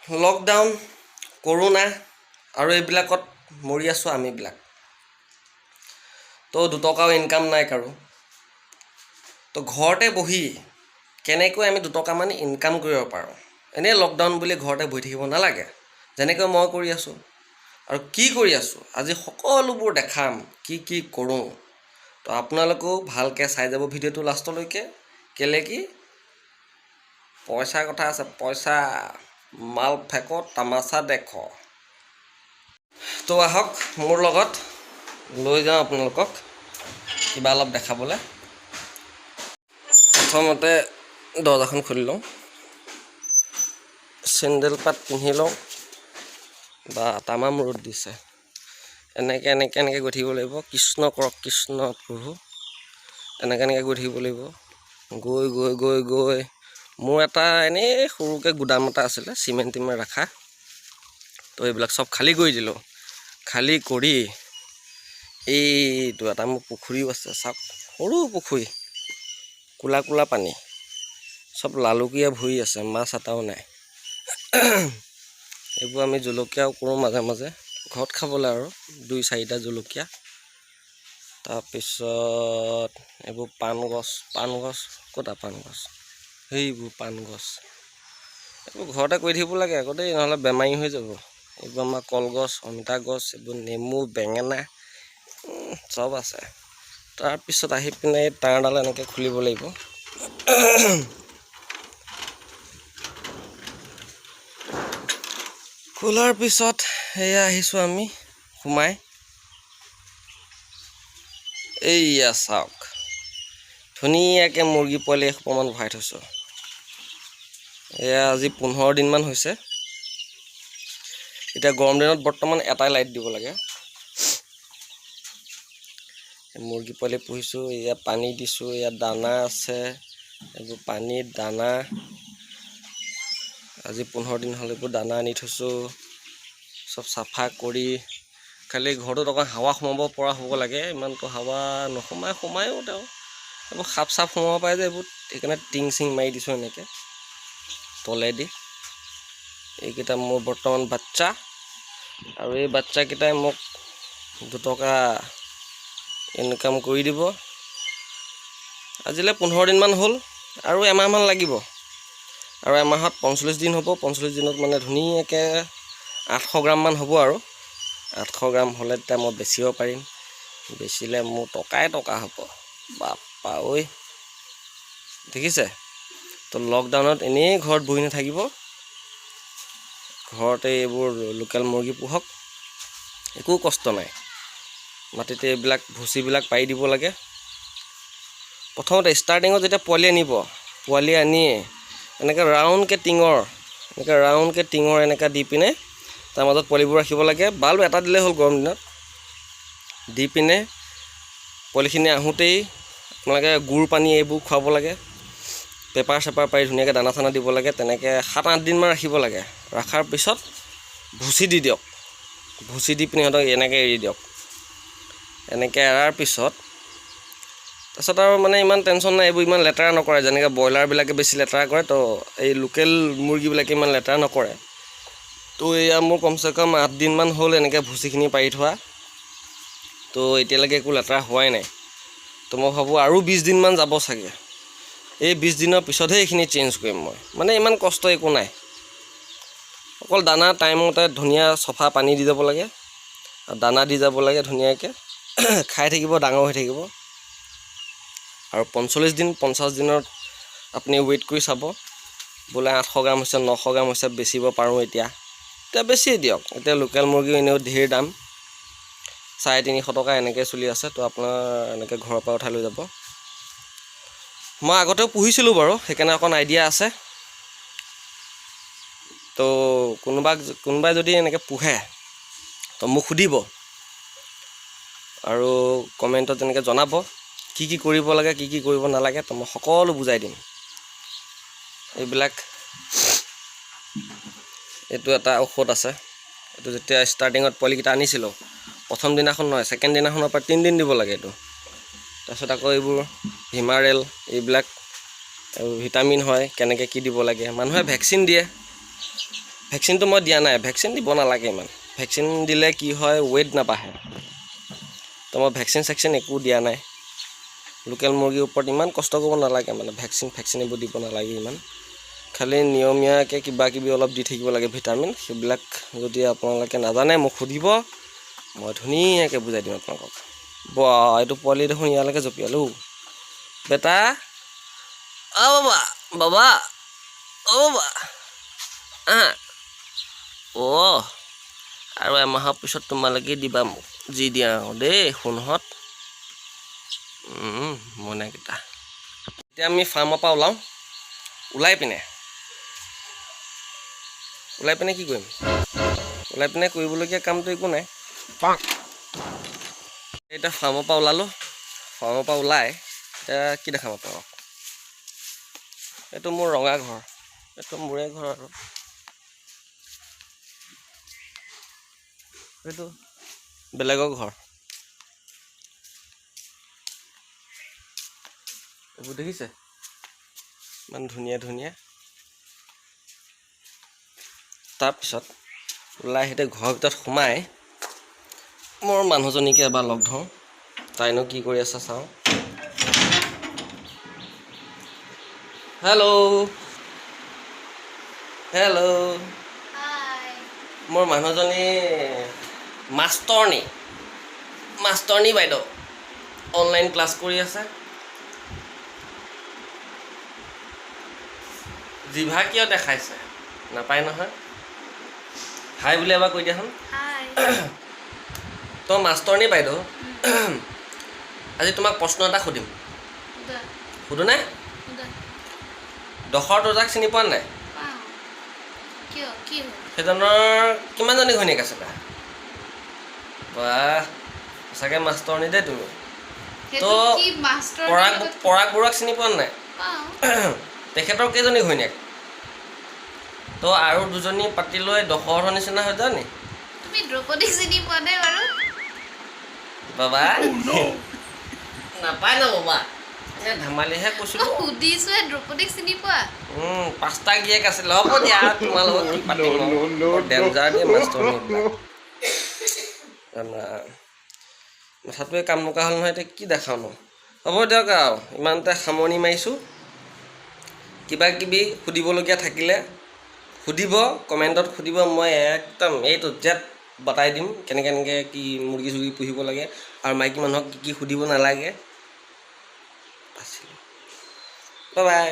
Lockdown, corona আৰু এইবিলাকত মৰি আছোঁ আমিবিলাক। তো দুটকাও ইনকাম নাই কাৰো। তো ঘৰতে বহি কেনেকৈ আমি দুটকামান ইনকাম কৰিব পাৰোঁ? এনেই লকডাউন বুলি ঘৰতে বহি থাকিব নালাগে। যেনেকৈ মই কৰি আছোঁ আৰু কি কৰি আছোঁ, আজি সকলোবোৰ দেখাম কি কি কৰোঁ। তো আপোনালোকেও ভালকৈ চাই যাব ভিডিঅ'টো লাষ্টলৈকে। কেলে কি পইচাৰ কথা আছে, পইচা। माल फेंको, तमाशा देखो। তো আহক মোৰ লগত, লৈ যাওঁ আপোনালোকক কিবা অলপ দেখাবলৈ। প্ৰথমতে দৰ্জাখন খুলি লওঁ, চেণ্ডেল পাত পিন্ধি লওঁ। বা, তামাম ৰ'দ দিছে। এনেকৈ এনেকৈ এনেকৈ গৈ থাকিব লাগিব। কৃষ্ণ কৰক, কৃষ্ণ প্ৰভু। এনেকৈ এনেকৈ গৈ থাকিব লাগিব। গৈ গৈ গৈ গৈ মোৰ এটা এনেই সৰুকৈ গুদাম এটা আছিলে চিমেণ্ট টিমেণ্ট ৰখা। তো এইবিলাক চব খালী কৰি দিলোঁ। খালী কৰি এইটো এটা মোৰ পুখুৰীও আছে, চাওক। সৰু পুখুৰী, ক'লা ক'লা পানী, চব লালুকীয়া ভৰি আছে, মাছ এটাও নাই। এইবোৰ আমি জলকীয়াও কৰোঁ মাজে মাজে ঘৰত খাবলৈ আৰু দুই চাৰিটা জলকীয়া। তাৰপিছত এইবোৰ পাণ গছ। পাণ গছ ক'তা? পাণ গছ সেইবোৰ, পাণ গছ এইবোৰ ঘৰতে কৰি থাকিব লাগে আকৌ দেই, নহ'লে বেমাৰী হৈ যাব। এইবোৰ আমাৰ কলগছ, অমিতা গছ, এইবোৰ নেমু, বেঙেনা, চব আছে। তাৰপিছত আহি পিনে এই তাঁৰডাল এনেকৈ খুলিব লাগিব। খোলাৰ পিছত সেয়া আহিছোঁ আমি সোমাই। এইয়া চাওক, ধুনীয়াকৈ মুৰ্গী পোৱালি এসোপামান ভৰাই থৈছোঁ। এয়া আজি 15 দিনমান হৈছে। এতিয়া গৰম দিনত বৰ্তমান এটাই লাইট দিব লাগে। মুৰ্গী পোৱালি পুহিছোঁ। ইয়াত পানী দিছোঁ, ইয়াত দানা আছে, এইবোৰ পানীত দানা। আজি 15 দিন হ'ল, এইবোৰ দানা আনি থৈছোঁ। চব চাফা কৰি খালি ঘৰটোত অকণ হাৱা সোমাব পৰা হ'ব লাগে। ইমানটো হাৱা নোসোমাই, সোমায়ো তেওঁ। এইবোৰ সাপ চাপ সোমাব পাৰে যে এইবোৰ, সেইকাৰণে টিং চিং মাৰি দিছোঁ এনেকৈ তলেদি। এইকেইটা মোৰ বৰ্তমান বাচ্চা আৰু এই বাচ্চাকেইটাই মোক দুটকা ইনকাম কৰি দিব। আজিলৈ 15 দিনমান হ'ল আৰু এমাহমান লাগিব আৰু এমাহত 45 দিন হ'ব। 45 দিনত মানে ধুনীয়াকৈ 800 গ্ৰামমান হ'ব আৰু 800 গ্ৰাম হ'লে তেতিয়া মই বেচিব পাৰিম। বেচিলে মোৰ টকাই টকা হ'ব। বাপ্পা ঐ, দেখিছে তো? লকডাউনত এনেই ঘৰত বহি নাথাকিব। ঘৰতে এইবোৰ লোকেল মুৰ্গী পোহক, একো কষ্ট নাই। মাটিতে এইবিলাক ভুচিবিলাক পাৰি দিব লাগে। প্ৰথমতে ষ্টাৰ্টিঙত যেতিয়া পোৱালি আনিব, পোৱালি আনিয়ে এনেকৈ ৰাউণ্ডকৈ টিঙৰ, এনেকৈ ৰাউণ্ডকৈ টিঙৰ এনেকৈ দি পিনে তাৰ মাজত পোৱালিবোৰ ৰাখিব লাগে। বাল্ব এটা দিলেই হ'ল গৰম দিনত। দি পিনে পোৱালিখিনি আহোঁতেই আপোনালোকে গুৰ পানী এইবোৰ খুৱাব লাগে। পেপাৰ চেপাৰ পাৰি ধুনীয়াকৈ দানা চানা দিব লাগে। তেনেকৈ 7-8 দিনমান ৰাখিব লাগে। ৰখাৰ পিছত ভুচি দি দিয়ক। ভুচি দি পিনে সিহঁতক এনেকৈ এৰি দিয়ক। এনেকৈ এৰাৰ পিছত তাৰপিছত আৰু মানে ইমান টেনশ্যন নাই। এইবোৰ ইমান লেতেৰা নকৰে। যেনেকৈ ব্ৰইলাৰবিলাকে বেছি লেতেৰা কৰে, তো এই লোকেল মুৰ্গীবিলাকে ইমান লেতেৰা নকৰে। তো এয়া মোৰ কমচে কম 8 দিনমান হ'ল এনেকৈ ভুচিখিনি পাৰি থোৱা। তো এতিয়ালৈকে একো লেতেৰা হোৱাই নাই। তো মই ভাবোঁ আৰু 20 দিনমান যাব চাগে। এই 20 দিনৰ পিছতহে এইখিনি চেঞ্জ কৰিম মই। মানে ইমান কষ্ট একো নাই। অকল দানা টাইমমতে ধুনীয়া চফা পানী দি যাব লাগে আৰু দানা দি যাব লাগে। ধুনীয়াকৈ খাই থাকিব, ডাঙৰ হৈ থাকিব। আৰু 45 দিন, 50 দিনত আপুনি ৱেইট কৰি চাব, বোলে 800 গ্ৰাম হৈছে, 900 গ্ৰাম হৈছে, বেচিব পাৰোঁ এতিয়া। এতিয়া বেছি দিয়ক। এতিয়া লোকেল মুৰ্গীও এনেও ঢেৰ দাম, 350 টকা এনেকৈ চলি আছে। তো আপোনাৰ এনেকৈ ঘৰৰ পৰা উঠাই লৈ যাব। মই আগতেও পুহিছিলোঁ বাৰু, সেইকাৰণে অকণ আইডিয়া আছে। তো কোনোবাই যদি এনেকৈ পোহে, তো মোক সুধিব আৰু কমেণ্টত তেনেকৈ জনাব কি কি কৰিব লাগে, কি কি কৰিব নালাগে। তো মই সকলো বুজাই দিম। এইবিলাক এইটো এটা ঔষধ আছে। এইটো যেতিয়া ষ্টাৰ্টিঙত পোৱালিকেইটা আনিছিলোঁ, প্ৰথম দিনাখন নহয়, ছেকেণ্ড দিনাখনৰ পৰা 3 দিন দিব লাগে এইটো। তাৰপিছত আকৌ এইবোৰ ভিমাৰেল, এইবিলাক ভিটামিন হয়, কেনেকৈ কি দিব লাগে। মানুহে ভেকচিন দিয়ে। ভেকচিনটো মই দিয়া নাই, ভেকচিন দিব নালাগে ইমান। ভেকচিন দিলে কি হয়, ৱেইট নাবাঢ়ে। তো মই ভেকচিন চেকচিন একো দিয়া নাই। লোকেল মুৰ্গীৰ ওপৰত ইমান কষ্ট কৰিব নালাগে, মানে ভেকচিন ফেকচিন এইবোৰ দিব নালাগে ইমান। খালি নিয়মীয়াকৈ কিবা কিবি অলপ দি থাকিব লাগে ভিটামিন। সেইবিলাক যদি আপোনালোকে নাজানে মোক সুধিব, মই ধুনীয়াকৈ বুজাই দিম আপোনালোকক। বা এইটো পোৱালি দেখোন ইয়ালৈকে জঁপিয়ালোঁ। বেটা, অ' বাবা, বাবা, অ' বাবা, আহা। অ' আৰু এমাহৰ পিছত তোমালোকে দিবা মোক যি দিয়া আৰু দেই সোণহঁত। মইনাকেইটা। এতিয়া আমি ফাৰ্মৰ পৰা ওলাওঁ। ওলাই পিনে কি কৰিম? ওলাই পিনে কৰিবলগীয়া কামটো একো নাই। এতিয়া ফাৰ্মৰ পৰা ওলালোঁ। ফাৰ্মৰ পৰা ওলাই এতিয়া কি দেখাম আপোনালোকক? এইটো মোৰ ৰঙা ঘৰ, এইটো মোৰে ঘৰ আৰু এইটো বেলেগৰ ঘৰ। এইবোৰ দেখিছে, ইমান ধুনীয়া ধুনীয়া। তাৰপিছত ওলাই আহি ঘৰৰ ভিতৰত সোমাই মোৰ মানুহজনীকে এবাৰ লগ ধৰোঁ, তাইনো কি কৰি আছে চাওঁ। হেল্ল' হেল্ল', মোৰ মানুহজনী মাষ্টৰণী, মাষ্টৰণী বাইদেউ অনলাইন ক্লাছ কৰি আছে। জিভা কিয় দেখাইছে নাপায় নহয়। হাই বুলি এবাৰ কৈ দিয়াচোন। তো মাষ্টৰণী বাইদেউ, আজি তোমাক প্ৰশ্ন এটা সুধিম, সোধোনে? দশৰথ ৰজাক চিনি পোৱা নাই? সেইজনৰ কিমানজনী ঘৈণীয়েক আছিলে? বাহ, সঁচাকৈ মাষ্টৰণী দেই তুমি। তো পৰাগ পৰাগ বৰুৱাক চিনি পোৱা নাই? তেখেতৰ কেইজনী ঘৈণীয়েক? তো আৰু দুজনী পাতি লৈ দশৰথৰ নিচিনা হৈ যোৱা নি? তুমি দ্ৰৌপদীক চিনি পোৱা নাই বাৰু? বাবা নাপায় ন বাবা, এনে ধেমালিহে কৈছিলোঁ। সুধিছোহে, দ্ৰৌপদীক চিনি পোৱা? 5টা গিয়েক আছিলে। হ'ব দিয়া, তোমাৰ লগত কি পাতিম, ডেঞ্জাৰ দেই মাষ্টৰণী। মাথাটোৱে কাম নকৰা হ'ল নহয়, এতিয়া কি দেখাওঁ নো? হ'ব দিয়ক আৰু ইমানতে সামৰণি মাৰিছোঁ। কিবা কিবি সুধিবলগীয়া থাকিলে সুধিব, কমেণ্টত সুধিব, মই একদম এইটো জেড বতাই দিম কেনেকৈ কেনেকৈ কি মুৰ্গী চুৰ্গী পুহিব লাগে আৰু মাইকী মানুহক কি কি সুধিব নালাগে। Bye bye.